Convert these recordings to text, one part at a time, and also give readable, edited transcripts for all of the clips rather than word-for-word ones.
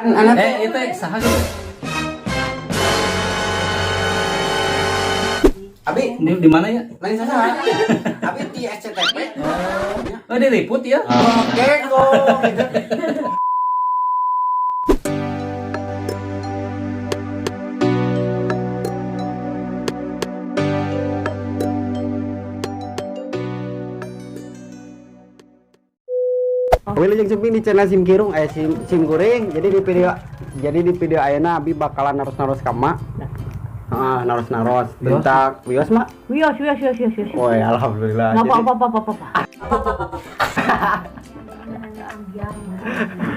Anak Eh, itu saha gitu? Abi Di mana ya? lain saha. Abi di SCTV. Oh, diliput ya? Oke kok gitu. Wilujeng Sumping di channel Sim Kirung, eh Sim, Sim Kuring. Jadi di video ayeuna abi bakalan naros-naros ka mak. Heeh, naros-naros tentang wios mak. Wios, wios, wios, wios, wios. Woi, alhamdulillah. Nggak Jadi, apa, apa, apa, apa, apa.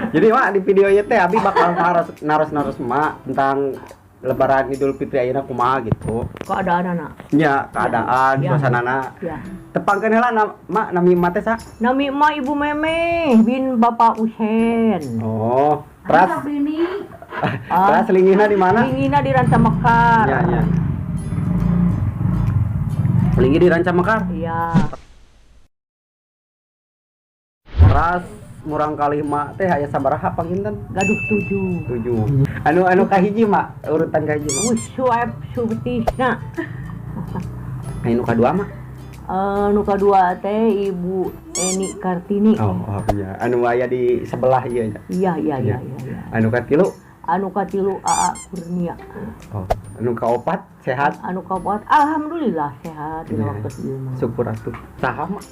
jadi mak di video ieu teh abi bakal naros naros-naros mak tentang Lebaran Idul Fitri ayeuna kumaha gitu. Keadaan anak. Nya keadaan, Ya. suasanana. Ya. Tepangkeun heula mak nami emak teh sa? Nami emak Ibu Meme bin Bapak Usen. Oh, teras teras lingihna di mana? Lingina di Ranca Mekar. Ya, ya. Linggih di Ranca Mekar. Iya. Teras murang kali mak teh aya sabaraha panginten? Gaduh 7. 7. Anu anu kahiji mak, urutan kahiji mak. Usuep Sutisna. Anu kadua mak? Nu kadua teh Ibu Eni Kartini. Oh, oh iya. Anu aya di sebelah ieu nya. Iya, iya, iya, iya, iya. Anu katilu? Anu katilu AA Kurnia. Oh, anu kaopat sehat. Anu kaopat alhamdulillah sehat dina Iya. waktu ieu mah. Syukur atuh. Saha mak?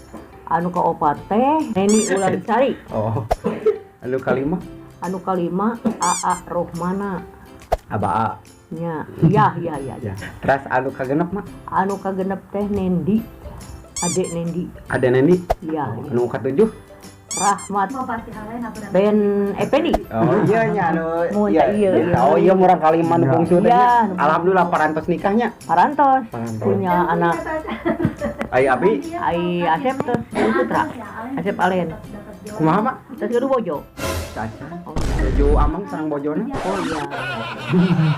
Anu kaopat teh Neni Ulansari. Oh. Anu kalima? Anu kalima AA Rohmana. Aba A. Nya, iya, iya, iya. Ya. Teras anu kagenep mak? Anu kagenep teh Nendi. Adek Nendi. Ada Nendi? Iya. Oh, anu katujuh? Rahmat Ben Effendi. Oh iya nya anu Mun iya, iya, iya. iya. Oh iya murang kalima nu bungsu teh Iya, nya. nu bungsu. Alhamdulillah parantos nikahnya. Parantos. Parantos. Punya anak Ai abi Ai Asep terus Putra. Asep Alen. kumaha mak? Terus gaduh bojo. Caca. Tujuh amang sareng bojona. Oh iya.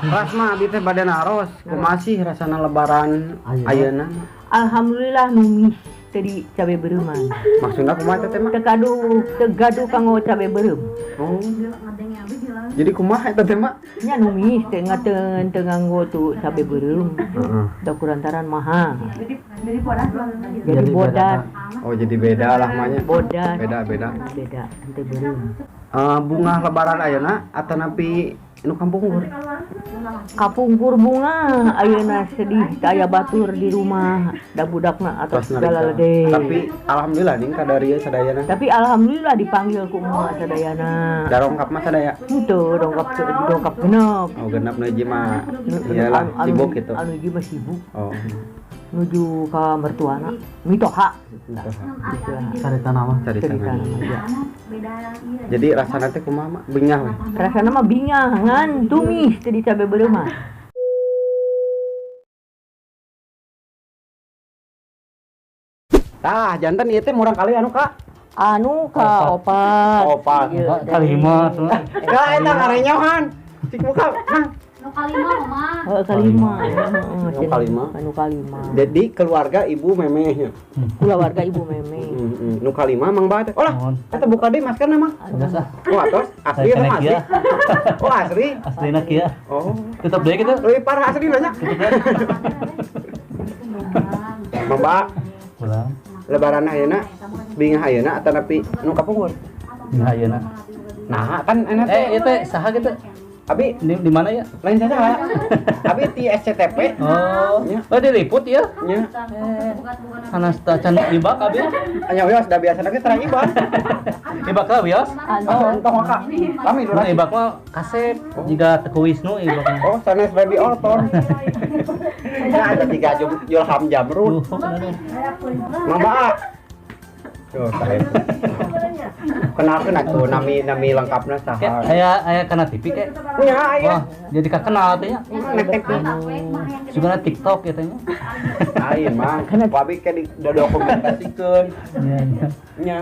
Ras mah abi teh bade naros. Kumaha sih rasana lebaran ayeuna? Alhamdulillah numis tadi cabe bereuman. Maksudna kumaha teh mak? Teu gaduh, teu gaduh kanggo cabe beureum. Oh. Jadi kumaha eta teh mak? Nya numis teh ngateun teu nganggo tu cabe beureum. Heeh. Da kurantaran mahal. Jadi bodas, Oh jadi beda lah mahnya. bodas. Beda beda. Beda, henteu beureum. Eh, bunga lebaran ayeuna atanapi nu kampung? Kapungkur bunga ayeuna sedih teu aya batur di rumah da budakna atos Tos narita. galalede. Tapi alhamdulillah ning kadarieu sadayana. Tapi alhamdulillah dipanggil ku emak sadayana. Darongkap mah sadaya. Henteu dongkap dongkap genep. Oh genap nu hiji mah iyalah sibuk gitu. Anu hiji mah sibuk Oh. nuju ka mertuana mitoha. Carita nama. Cari Cerita tangan. nama ya. Jadi rasana teh kumaha mak? Bingah we. Rasana mah bingah ngan tumis teu di cabe beureum mah. Tah, janten ieu teh murang kali anu ka. Anu ka opat. Opat. Iya, Kalima. Ya eta ngarenyohan. Cik muka. Mang. Heeh, kalima. Heeh, Anu kalima. Anu kalima. Jadi keluarga ibu memehnya. Kulawarga ibu meme. Heeh. Nu kalima mang bae teh. Olah, Mohon. eta buka deui maskerna mang. Geus ah. Oh, atos asli Saya eta mah asli. kieu. Oh, asli. Aslina kieu. Oh. Tetep deui kitu. Leuwih parah asli nanya. Mang Ba, Pulang. lebaran ayeuna bingah ayeuna atanapi nu kapungkur? Nah, ayeuna. Nah, kan enak teh. Eh, itu saha gitu? Abi Di mana ya? lain saha. Abi di SCTV. Oh. Nya. Oh, diliput ya? Nya. Sanes tacan ibak abi. Anya wios da biasa ge terang ibak. Ibak lah wios. Oh, entong maka. Kami Nu durasi. ibak mah kasep jiga Teku Wisnu ibak mah. Oh, sanes Baby Orton. Ya ada tiga Julham Jamrud. Duh, aduh. Mang Ba. Tuh, saya. Kenalkeun atuh nami nami lengkapna Kayak saha. aya aya kana TV kayak. Nya aya. Wah, jadi kakenal teh nya. Nek TV. Juga TikTok ya teh nya. Lain, Mang. Ku abi ke di dokumentasikeun. Iya, iya. Nya.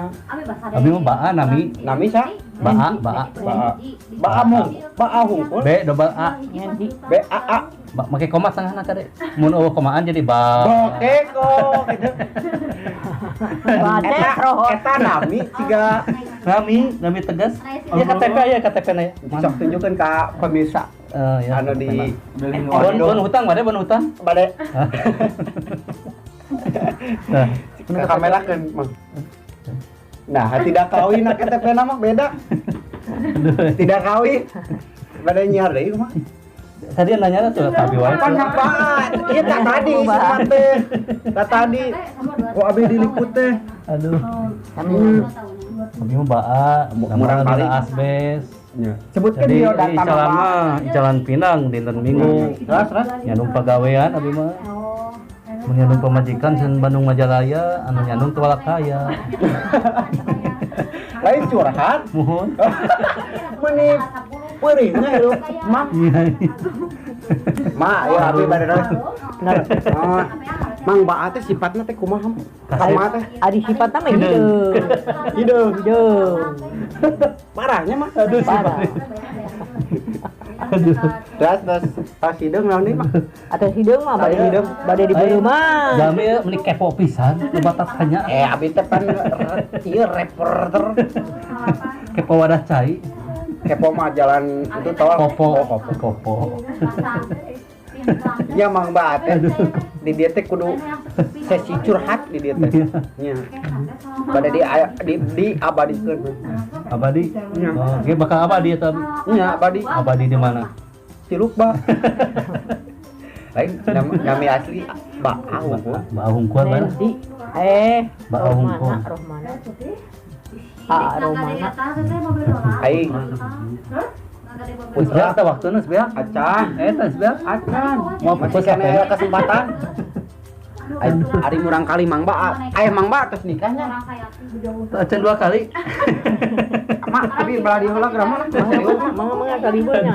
Abi mah baa nami. Nami sa? Baa, baa. Baa. Baa mung. Baa hungkul. B double A. Ngendi. B A A. Ba, make koma tengahna kade. Mun eueuh komaan jadi ba. Bokeko gitu. Bade Eta rohot. eta nami siga Nami, nami tegas. Ya KTP ya KTP na ya. Sok tunjukkan ke pemirsa. Ya, anu di bon hutang bade bon hutang. Bade. Nah, ke kamera kan, Mang. Nah, tidak kawin nak KTP nama beda. Tidak kawin. Bade nyiar deui kumaha? Tadi nanya tuh tapi wae. Pan apaan? Iya tak tadi sempat teh. Tak tadi. Kok abi diliput teh? Aduh. Abi mah baa, murang kali asbes. Sebutkan Jadi biodata icalan mah, icalan Pinang dinten Minggu. Terus terus nyandung pagawean abi mah. Mun nyandung pamajikan sen Bandung Majalaya, anu nyandung tualak kaya. Lain curhat. Muhun. Meuni peurihnya hirup mak. Mak, ya abi bade naros. Mang Baa teh sifatna teh kumaha? Kumaha teh? Ari sifatna mah hideung. Hideung. Hideung. Parahnya mah. Aduh Parah. Aduh. Terus terus pas hideung naon deui mah? Atau hideung mah bade hideung. Bade dibeureum mah. Jami ya meuni kepo pisan loba tanya. Abi teh pan ieu reporter. Kepo wadah cai. Kepo mah jalan itu tol. Kopo. Oh, kopo. Kopo. Ya Mang Baa teh di dieu teh kudu sesi curhat di dieu teh. Nya. Bade di abadikeun. Abadi? Oh, ge bakal abadi eta abi. Nya abadi. Abadi di mana? Ciluk, Ba. Lain nami asli Baa hungkul. Baa hungkul mana? Baa hungkul. Rohmana. Ah, Romana. Aing. Putra teh waktuna sebeak. Acan. Eta sebeak. Acan. Mau fokus keneh kesempatan. Ari murang kali Mang Baa. Aya Mang Baa terus nikahnya. Acan 2 kali. Mak, abi belah di heula geura mana? Mangga kali nya.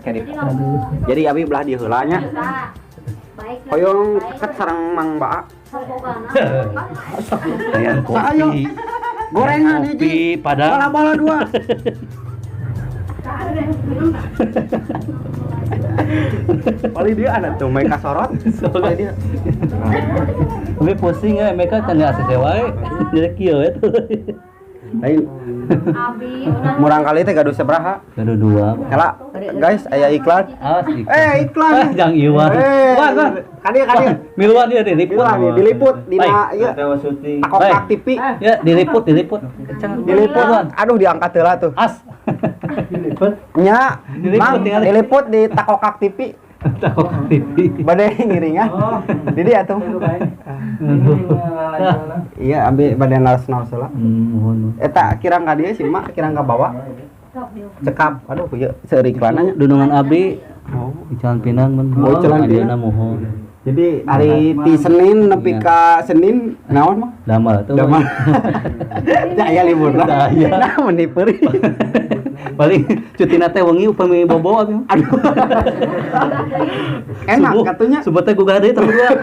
Kali. Jadi abi belah di heula nya. Hoyong caket sareng Mang Baa. Hayang kopi. Gorengan hiji, padang. Bala-bala 2. Paling dia anak tuh mereka sorot. Paling dia. Tapi pusing ya mereka can di ACC wae. Jadi kieu we tuh. Lain. Murang kali teh gaduh sabaraha? Gaduh 2. Kala guys aya iklan. Awas iklan. Iklan. Jang Iwan. Wan, wan. Kadieu kadieu. Miluan ieu diliput. Miluan diliput dina ieu. Takokak TV. Ya diliput, diliput. Diliput. Aduh diangkat heula tuh. As. Diliput. Nya, Mang diliput di Takokak TV. Takokak TV. Bade ngiringan. Di dieu atuh. Iya, ambil bade naros-naros heula. Eta kirang ka dieu sih mak, kirang ka bawah. Cekap. Aduh, ieu seueur iklanna nya. Dunungan abi. Oh, Icalan Pinang mun. Oh, Icalan Pinang mohon. Jadi hari ti Senin nepi ka Senin naon mah? Damel tuh. Damel. Da aya libur lah. Nah, meuni peurih. Paling cutina teh wengi upami bobo abi. Aduh. Enak katunya. Subuh teh gugah deui teh dua.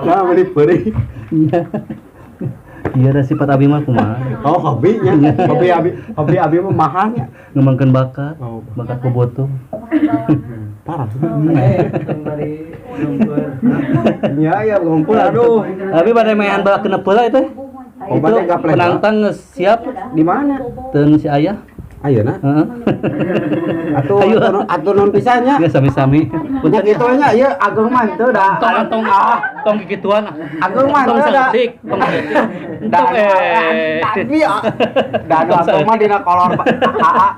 Nah, meuni peurih. Iya ada sifat abi mah kumaha. Oh, hobinya. Hobi abi, hobi abi mah mahalnya. Ngembangkeun bakat. Bakat bobotoh. Parah. Ya ya ngumpul aduh. Abi bade maehan balak genep heula itu. Oh, bade gapleh. Penantang geus siap. Di mana? Teun si ayah. Ayeuna. Heeh. Atuh atuh non pisan nya. Ya sami-sami. Punten kitu nya ieu Agung mah henteu da. Tong tong tong kikituan. Agung mah tong henteu da. saeutik, tong saeutik. Tong Tapi da anu Agung mah dina kolor AA.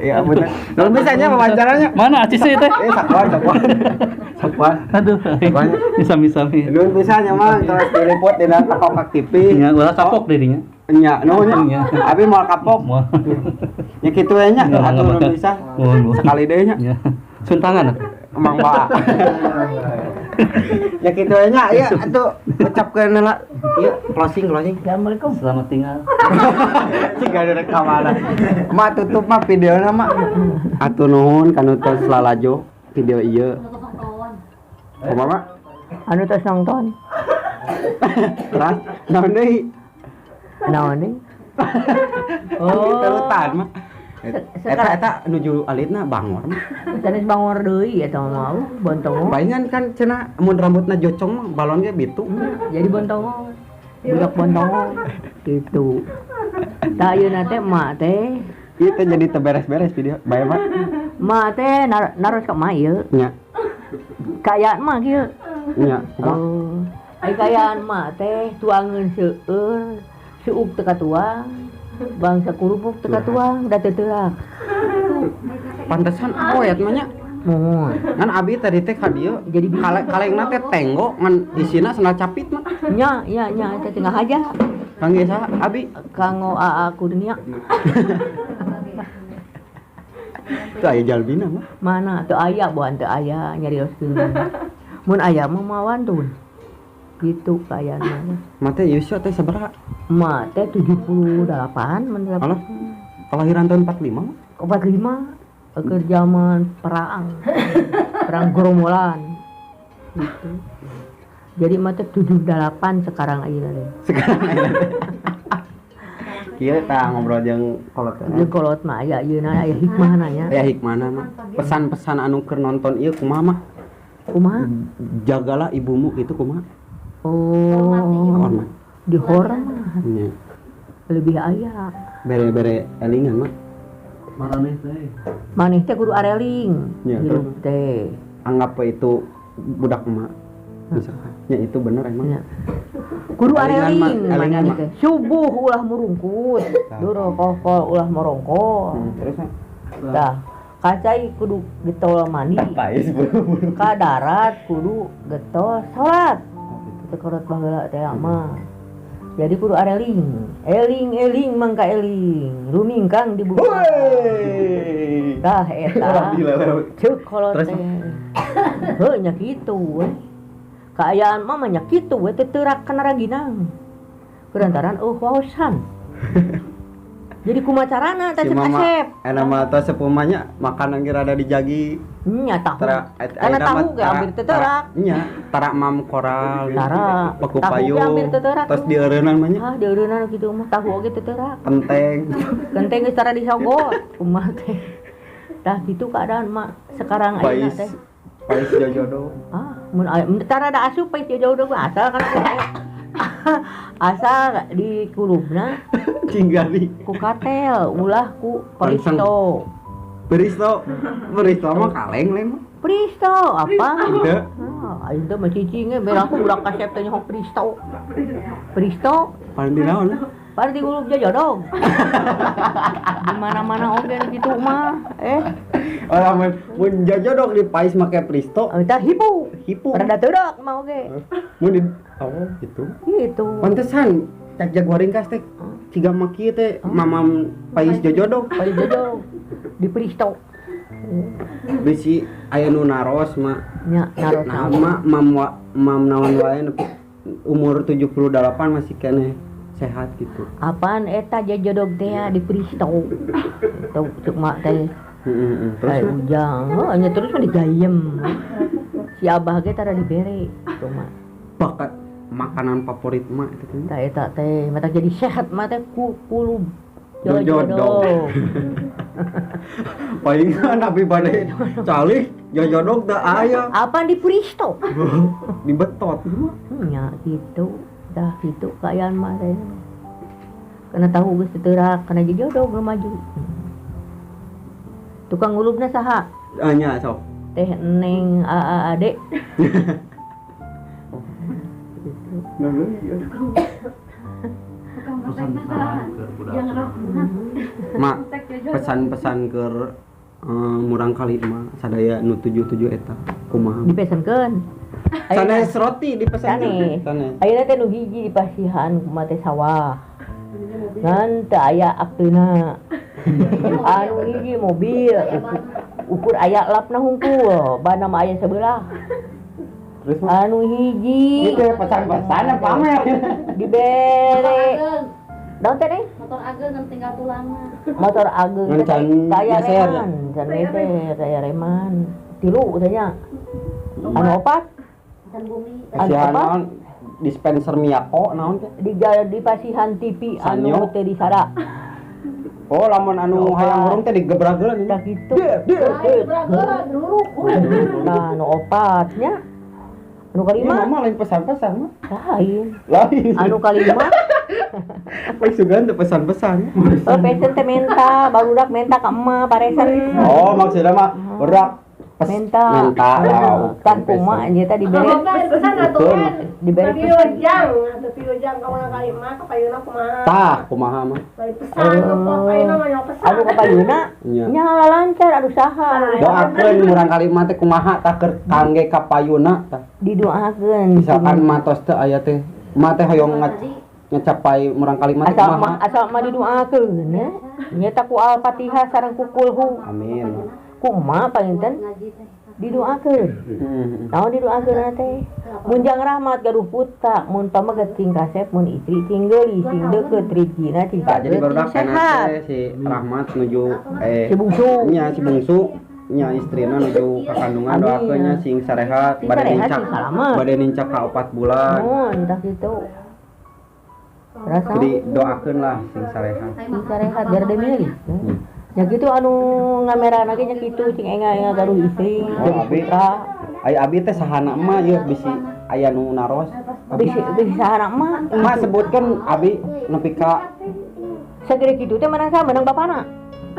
Iya bener. Nuhun pisan nya wawancaranya. Mana acis teh? Sakuan sakuan. Sakuan. Aduh. Sami-sami. Nuhun pisan nya mah terus diliput dina Takokak TV. Nya ulah kapok dirinya. Nya nuhun nya. Abi moal kapok. Nya kitu we nya atuh nuhun pisan. Sekali deui nya. Sun tangan. Mang Baa. Ya kitu we nya ieu atuh ucapkeun heula. Ieu closing closing. Assalamualaikum. Selamat tinggal. Ciga rek ka mana. Mak tutup mah videona mak. Atuh nuhun kanu tos lalajo video ieu. Kumaha mak? Anu tos nonton. Terus naon deui? Naon deui? Oh, terutan mah. Eta nuju alitna bangor mah. Sanes bangor deui eta mah bontong. Palingan kan cenah mun rambutna jocong mah balon ge bitu. Jadi bontong. Budak bontong gitu. Tah ayeuna teh emak teh ieu teh jadi teu beres-beres video bae mah. Emak teh naros ka emak ieu. Nya. Kaayaan mah kieu. Nya, kumaha? Oh. Ai kaayaan emak teh tuangeun seueur, suuk teu katuang, bangsa kurupuk teu katuang, da teu teurak. Pantesan awet mah nya. Muhun. Ngan abi tadi teh ka dieu jadi kalengna teh tenggo ngan isina sendal capit mah. Nya, nya, nya eta teh ngahaja. Kangge saha abi? Kanggo Aa Kurnia. Teu aya jalmina mah. Mana teu aya buan teu aya nyarioskeun. Mun aya mah mawantun. Gitu kaayaan mah. Mah teh yuswa teh sabaraha? Mah teh 78 mun. Alah. Kelahiran tahun 45 mah? 45. Keur zaman perang. Perang gerombolan. Gitu. Jadi mah teh 78 sekarang ayeuna teh. Sekarang ayeuna teh. Kieu tah ngobrol jeung kolot teh. Jeung kolot mah aya ayeuna aya hikmahna nya. Aya hikmahna mah. Pesan-pesan anu keur nonton ieu kumaha mah? Kumaha? Jagalah ibumu gitu kumaha? Oh. Hormat. Dihormat. Nya. Lebih aya. Bere-bere elingan mah. Maraneh teh. Maneh teh kudu areling. Hirup teh. Anggap itu budak emak. Misalkan. Ya itu bener emang. Ya. Kudu areling maneh teh. Subuh ulah murungkut, duro kokol ulah morongkol. Terus mah. Tah, kacai kudu getol mandi. Pais buru-buru. Ka darat kudu getol salat. Teu korot baheula teh mah. Jadi kudu areling. Eling-eling mangka eling. Rumingkang di bumi. Tah eta. Ceuk kolot teh. Heuh nya kitu we. Kaayaan mah nya kitu we teu teurak kana raginang. Kulantaran eueuh waosan. Jadi kumaha carana teh cek Asep. Eta mah teh sepumanya makanan ge rada dijagi. Nya tahu. Karena tahu ge hampir teu teurak. Nya, tarak mam koral, tara paku payung. Terus dieureunnan mah nya. Ah, dieureunnan kitu mah tahu oge teu teurak. Kenteng. Kenteng geus tara disogot kumaha teh. Tah kitu keadaan mak sekarang ayeuna teh. Pais jojodo. Ah, mun tara da asup pais jojodo asal kana asal di kulubna cinggali ku katel ulah ku Pristo. Pristo. Pristo mah kaleng lain mah. Pristo apa? Henteu. Ah, ayeuna mah cicing ge bere aku budak kasep teh nyohok Pristo. Pristo paling di naon? Paling di kulub jajodog. Di mana-mana oge kitu mah. Orang mun jajodog di pais make Pristo. Eta hipu. Hipu. Rada teurak mah oge. Mun di oh gitu. Gitu. Pantesan cak jaguar ringkas teh ciga mah kieu teh mamam pais jojodog. Pais jojodog di Pristo. Bisi aya nu naros mah. Nya naros. Nah, mah mam naon wae umur 78 masih keneh sehat gitu. Apaan eta jajodog teh di Pristo. Tuh cek mak teh. Terus ujang, heuh nya terus mah digayem. Si abah ge tara dibere tuh mah. Bakat makanan favorit mak itu teh. Tah eta teh mata jadi sehat mah teh ku kulub jojodog. Palingan abi bade calik jojodog teu aya. Apaan di Pristo? Dibetot. Nya gitu. Dah gitu kaayaan mah teh. Kana tahu geus teu teurak, kana jojodog nu maju. Tukang ngulubna saha? Ah nya sok. Teh Neng Aa Ade. Mak, pesan-pesan ke murang kali mah sadaya nu 77 eta kumaha? Dipesankeun. Sanes roti dipesankeun. Sanes. Ayeuna teh nu hiji dipasihan kumaha teh sawah. Ngan teu aya akteuna. Anu hiji mobil ukur aya lapna hungkul, bana mah aya sebelah. Terus anu hiji itu pesan-pesan pamer dibere. Daun teh deui? Motor ageng ngan tinggal tulangna. Motor ageng teh kaya reman, can meser, kaya reman. Tilu teh nya. Anu opat? Can bumi. Anu opat? Dispenser Miyako naon teh? Di pasihan TV anu teu disada. Oh, lamun anu hayang hurung teh digebragelan tah kitu. Nah, nu opatnya. Anu kalima. Mama lain pesan-pesan mah. Lain. Lain. Anu kalima. Lain sugan teh pesan-pesan. Oh, pesen teh menta, barudak menta ka emak paresan. Oh, maksudnya mah barudak menta. Menta. Tah kumaha anjeun teh dibere pesan atuh kan. Dibere piojang, atuh piojang ka urang kalima ka payuna kumaha. Tah, kumaha mah. Bari pesan kapayuna mah pesan. Anu ka payuna nya lancar anu saha. Doakeun murang kalima teh kumaha tah keur kangge ka payuna tah. Didoakeun. Misalkan matos teh aya teh, mah teh hoyong ngecapai murang kalima teh kumaha. Asal mah didoakeun nya tah ku Al-Fatihah sareng ku kulhu. Amin. Kumaha panginten didoakeun. Naon didoakeun teh? Mun jang rahmat gaduh putra, mun pameget sing kasep, mun istri sing geulis, sing deukeut rezekina sing jadi barudak sehat. Si Rahmat nuju si bungsu. Nya si bungsu nya istrina nuju ka kandungan doakeun nya sing sarehat, bade nincak. Bade nincak ka 4 bulan. Mun tah kitu. Rasa jadi doakeun lah sing sarehat. Sing sarehat garde milih. Nya kitu anu ngamerana ge nya kitu cing enga-enga gaduh istri, gaduh putra. Ai abi teh sahana mah ieu bisi aya nu naros. Bisi sahana mah. Mah sebutkeun abi nepi ka sagede kitu teh menang saha menang bapana.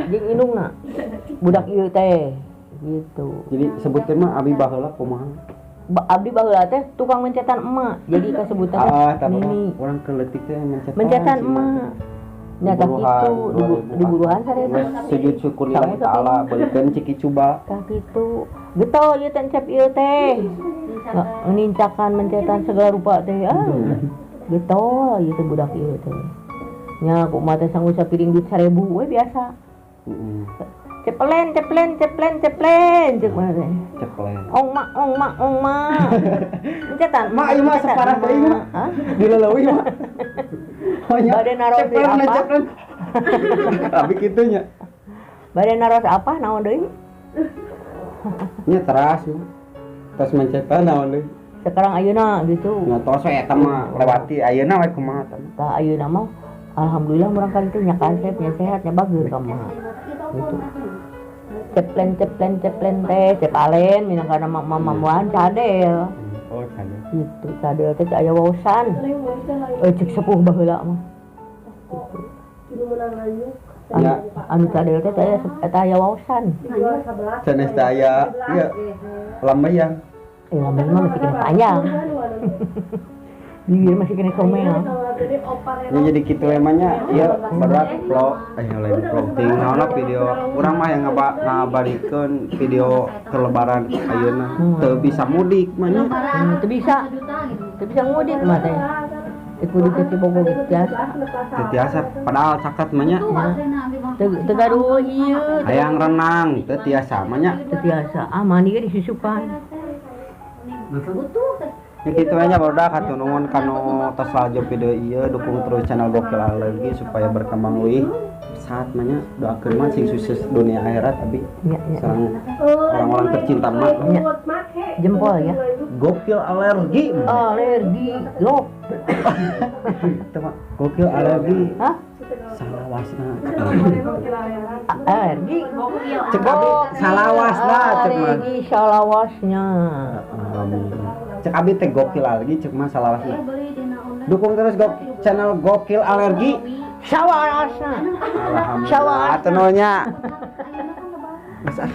Jeung indungna. Budak ieu teh gitu. Jadi sebutkeun mah abi baheula kumaha? Abdi baheula teh tukang mencetan emak. Jadi kasebutan teh mimi. Urang keleutik teh mencetan. Mencetan emak. Nya tah kitu di buruhan sareta. Sujud syukur lillahi taala beulikeun ciki cuba. Tah kitu. Getol ieu teh encep ieu teh. Nincakan mencetan segala rupa teh. Ah. Getol ieu teh budak ieu teh. Nya kumaha teh sanggup sapiring duit 1000 we biasa. Heeh. Ceplen ceplen ceplen ceplen ceuk mah teh. Ceplen. Ong mak ong mak ong mak. Mencetan. Mak ieu mah saparah teh ieu mah. Dileleuwi mah. Bade naros apa? Ceplen. Abi kitu nya. Bade naros apa naon deui? Nya teras mah. Tos mencetan naon deui? Sekarang ayeuna gitu. Nya tos we eta mah lewati ayeuna we kumaha tah. Tah ayeuna mah alhamdulillah murang kali teh nya kasep nya sehat nya bager ka mah. Gitu. Ceplen ceplen ceplen teh cepalen minangkana mamamuan cadel. Oh, cadel. Gitu, cadel teh aya waosan. Cek sepuh baheula mah. Ya. Anu cadel teh eta aya waosan. Sanes teh aya ieu lambayan. Lambayan mah masih kena panjang. Bibir masih kena somel. Ya jadi kitu emangnya ieu berat vlog lain vlog ting naon video urang mah yang ngabarikeun video kelebaran ayeuna teu bisa mudik mah nya. Teu bisa. Teu bisa mudik mah teh. Teu kudu ke Cibogo ge tiasa. Teu tiasa padahal caket mah nya. Teu gaduh ieu. Hayang renang teu tiasa mah nya. Teu tiasa. Ah mandi ge disusupan. Ya gitu aja barudak hatur nuhun kanu tos lalajo video ieu dukung terus channel Gokil Alergi supaya berkembang leuwih pesat mah nya doakeun mah sing sukses dunia akhirat abi sareng orang-orang tercinta mah jempol ya Gokil Alergi alergi lop teu mah Gokil Alergi hah salawasna alergi cek abi salawasna cek mah alergi salawasnya amin. Cek abi teh Gokil Alergi cek mah salawasna. Dukung terus channel Gokil Alergi. Salawasna. Alhamdulillah. Atuh nya. Mas ah.